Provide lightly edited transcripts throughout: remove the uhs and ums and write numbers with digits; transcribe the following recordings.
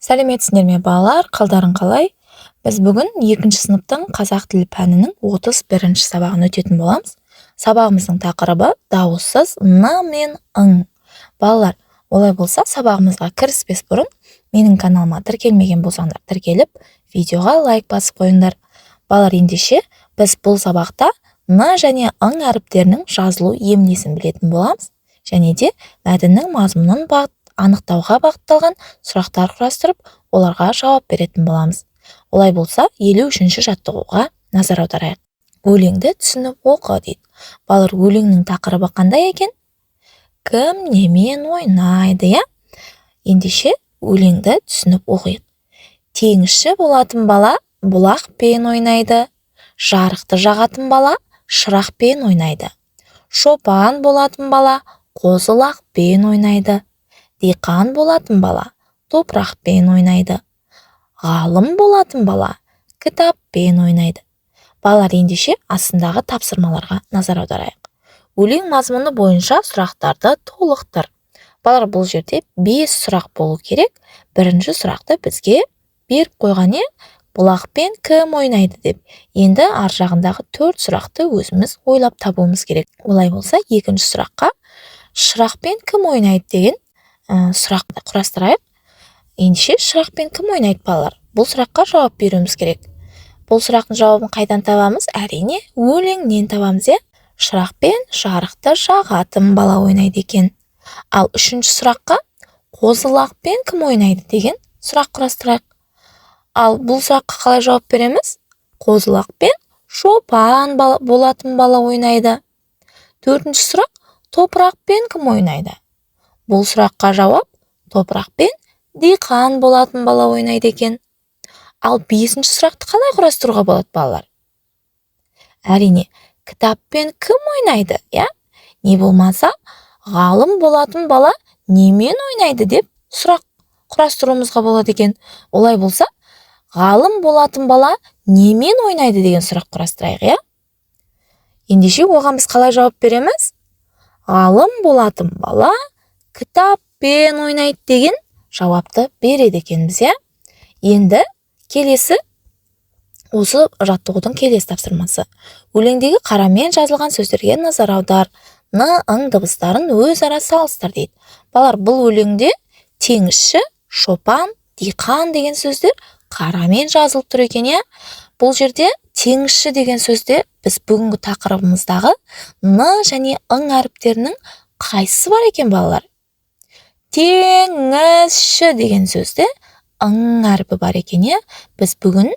Сәлеметсіңдер ме, балалар, қалдарың қалай? Біз бүгін екінші сыныптың қазақ тілі пәнінің 31 сабағын өтетін боламыз. Сабағымыздың тақырыбы дауыссыз н мен ң. Балалар, олай болса, сабағымызға кіріспес бұрын менің каналыма тіркелмеген болсаңдар, тіркеліп, видеоға лайк басып қойыңдар. Балалар, ендеше біз бұл сабақта н және ң әріптерінің жазылу емлесін білетін боламыз және де мәтіннің мазмұнын анықтауға бағытталған сұрақтар құрастырып, оларға жауап беретін боламыз. Олай болса, 53-ші жаттығуға назар аударайық. Өлеңді түсініп оқы дейді. Балалар, өлеңнің тақырыбы қандай екен? Кім немен ойнайды, иә? Ендеше өлеңді түсініп оқиық. Теңізші болатын бала бұлақпен ойнайды, жарықты жағатын бала шырақпен ойнайды, шопан болатын бала қозы-лақпен ойнайды, диқан болатын бала топырақпен ойнайды, ғалым болатын бала кітаппен ойнайды. Балалар, ендеше астындағы тапсырмаларға назар аударайық. Өлең мазмұны бойынша сұрақтарды толықтыр. Балалар, бұл жерде 5 сұрақ болу керек. Бірінші сұрақты бізге беріп қойған не? Бұлақпен кім ойнайды деп. Енді ар жағындағы 4 сұрақты өзіміз ойлап табуымыз керек. Олай болса, екінші сұраққа шырақпен кім ойнайды деген сұрақты құрастырайық. Ендеше шырақпен кім ойнайды, балалар? Бұл сұраққа жауап беруіміз керек. Бұл сұрақтың жауабын қайдан табамыз? Әрине, өлеңнен табамыз, иә? Шырақпен жарықты жағатын бала ойнайды екен. Ал үшінші сұраққа қозы-лақпен кім ойнайды деген сұрақ құрастырайық. Ал бұл сұраққа қалай жауап береміз? Қозы-лақпен шопан болатын бала ойнайды. Төртінші сұрақ, топырақпен кім ойнайды? Бұл сұраққа жауап топырақпен диқан болатын бала ойнайды екен. Ал бесінші сұрақты қалай құрастыруға болады, балалар? Әрине, кітаппен кім ойнайды, иә? Не болмаса, ғалым болатын бала немен ойнайды деп сұрақ құрастыруымызға болады екен. Олай болса, ғалым болатын бала немен ойнайды деген сұрақ құрастырайық, иә? Ендеше оған біз қалай жауап береміз? Ғалым болатын бала кітаппен ойнайды деген жауапты береді екенбіз, иә? Енді келесі осы жаттығудың келесі тапсырмасы. Өлеңдегі қарамен жазылған сөздерге назар аудар. Н, ң дыбыстарын өзара салыстыр дейді. Балалар, бұл өлеңде теңізші, шопан, диқан деген сөздер қарамен жазылып тұр екен, иә? Бұл жерде теңізші деген сөзде біз бүгінгі тақырыбымыздағы н және ң әріптерінің қайсысы бар екен, балалар? Теңізші деген сөзде ң әрпі бар екен, иә? Біз бүгін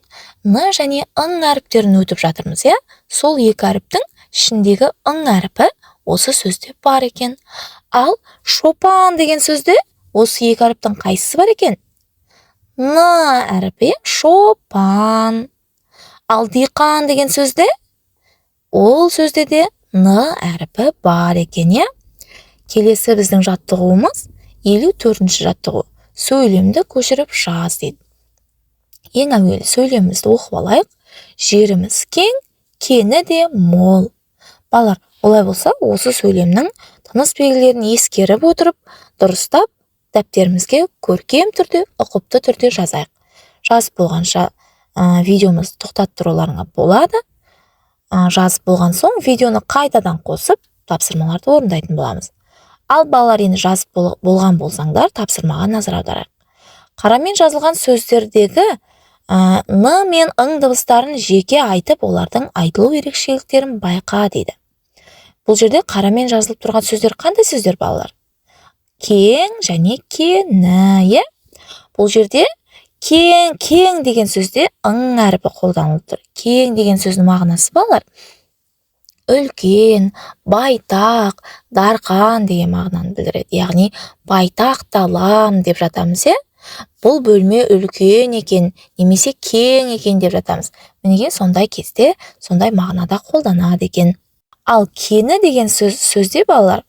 н және ң әріптерін өтіп жатырмыз, иә? Сол екі әріптің ішіндегі ң әрпі осы сөзде бар екен. Ал шопан деген сөзде осы екі әріптің қайсысы бар екен? Н әрпі, иә? Шопан. Ал диқан деген сөзде, ол сөзде де н әрпі бар екен, иә? Келесі біздің жаттығуымыз 54-ші жаттығу. Сөйлемді көшіріп жаз дейді. Ең әуелі сөйлемімізді оқып алайық. Жеріміз кең, кені де мол. Балалар, олай болса, осы сөйлемнің тыныс белгілерін ескеріп отырып, дұрыстап дәптерімізге көркем түрде, ұқыпты түрде жазайық. Жазып болғанша видеомызды тоқтатып тұруларыңа болады. Жазып болған соң видеоны қайтадан қосып, тапсырмаларды орындайтын боламыз. Ал балалар, енді жазып болған болсаңдар, тапсырмаға назар аударайық. Қарамен жазылған сөздердегі н мен ң дыбыстарын жеке айтып, олардың айтылу ерекшеліктерін байқа дейді. Бұл жерде қарамен жазылып тұрған сөздер қандай сөздер, балалар? Кең және кені, иә? Бұл жерде кең, кең деген сөзде ң әрпі қолданылып тұр. Кең деген сөздің мағынасы, балалар, үлкен, байтақ, дарқан деген мағынаны білдіреді. Яғни байтақ далам деп жатамыз, иә? Бұл бөлме үлкен екен немесе кең екен деп жатамыз. Мінекей, сондай кезде сондай мағынада қолданады екен. Ал кені деген сөзде, балалар,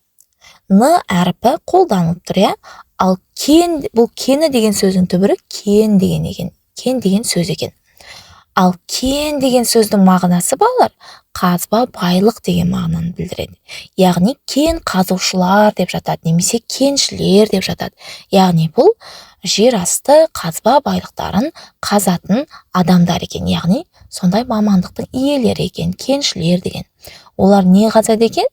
н әрпі қолданылып тұр, иә? Ал кен, бұл кені деген сөздің түбірі кен деген екен. Кен деген сөз екен. Ал кен деген сөздің мағынасы, балалар, қазба байлық деген мағынаны білдіреді. Яғни кен қазушылар деп жатады немесе кеншілер деп жатады. Яғни бұл Жер асты қазба байлықтарын қазатын адамдар екен, яғни сондай мамандықтың иелері екен кеншілер деген. Олар не қазады екен?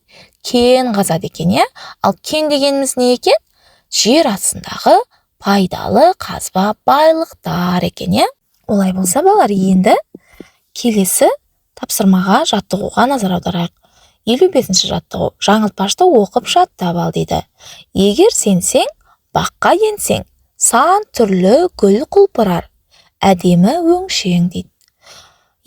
Кен қазады екен, иә. Ал кен дегеніміз не екен? Жер астындағы пайдалы қазба байлықтар екен, иә. Олай болса, балалар, енді келесі тапсырмаға, жаттығуға назар аударайық. 55-жаттығу. Жаңылтпашты оқып, жаттап ал дейді. Егер сенсең, баққа енсең, сан түрлі гүл құлпырар, әдемі өңшең дейді.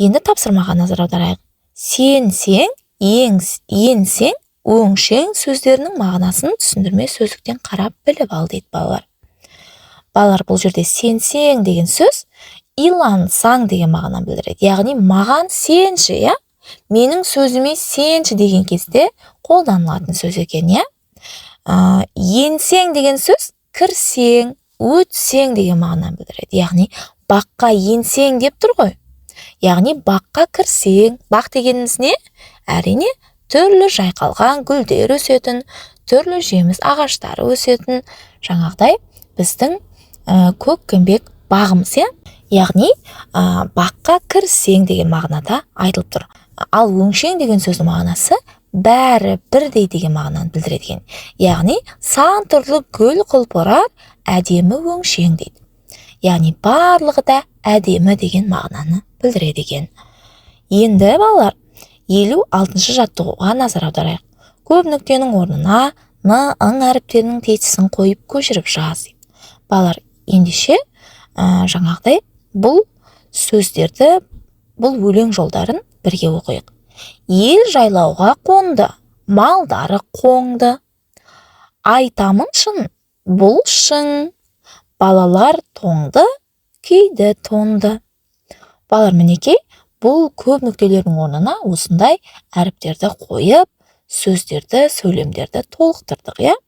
Енді тапсырмаға назар аударайық. Сенсең, енсең, өңшең сөздерінің мағынасын түсіндірме сөздіктен қарап біліп ал дейді, балалар. Балалар, бұл жерде сенсең деген сөз илансаң деген мағынаны білдіреді, яғни маған сенші, иә, менің сөзіме сенші деген кезде қолданылатын сөз екен, иә. Енсең деген сөз кірсең, өтсең деген мағынаны білдіреді, яғни баққа енсең деп тұр ғой, яғни баққа кірсең. Бақ дегеніміз не? Әрине, түрлі жайқалған гүлдер өсетін, түрлі жеміс ағаштары өсетін жаңағыдай біздің көкпеңбек бағымыз, иә. Яғни баққа кірсең деген мағынада айтылып тұр. Ал өңшең деген сөздің мағынасы бәрі бірдей деген мағынаны білдіреді екен, яғни сан түрлі гүл құлпырар, әдемі өңшең дейді, яғни барлығы да әдемі деген мағынаны білдіреді екен. Енді, балалар, 56-жаттығуға назар аударайық. Көп нүктенің орнына н, ң әріптерінің тестісін қойып, көшіріп жаз дейді. Балалар, ендеше жаңағыдай бұл сөздерді, бұл өлең жолдарын бірге оқиық. Ел жайлауға қонды, малдары қоңды, айтамын шын, бұл шың, балалар тоңды, киді тонды. Балалар, мінекей, бұл көп нүктелердің орнына осындай әріптерді қойып, сөздерді, сөйлемдерді толықтырдық, иә.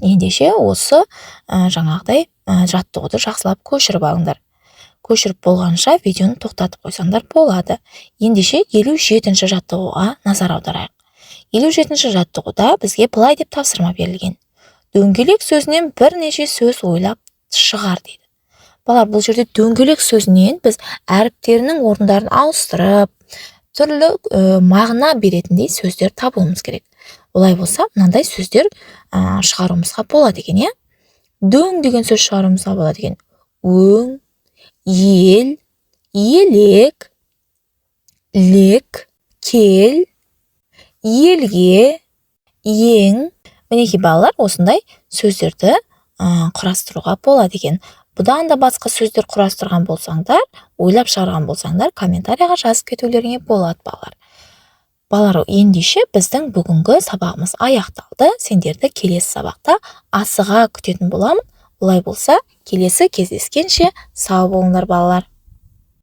Ендеше осы жаңағыдай жаттығуды жақсылап көшіріп алыңдар. Көшіріп болғанша видеоны тоқтатып қойсаңдар болады. Ендеше 57-жаттығуға назар аударайық. 57-жаттығуда бізге былай деп тапсырма берілген: дөңгелек сөзінен бірнеше сөз ойлап шығар дейді. Балалар, бұл жерде дөңгелек сөзінен біз әріптерінің орындарын ауыстырып, түрлі мағына беретіндей сөздер табуымыз керек. Олай болса, мынандай сөздер шығаруымызға болады екен, иә. Дөң деген сөз шығаруымызға болады екен: өң, ел, елек, лек, кел, елге, ең. Мінекей, балалар, осындай сөздерді құрастыруға болады екен. Бұдан да басқа сөздер құрастырған болсаңдар, ойлап шығарған болсаңдар, комментарийға жазып кетулеріңе болады, балалар. Балалар, ендеше біздің бүгінгі сабағымыз аяқталды. Сендерді келесі сабақта асыға күтетін боламын. Олай болса, келесі кездескенше сау болыңдар, балалар.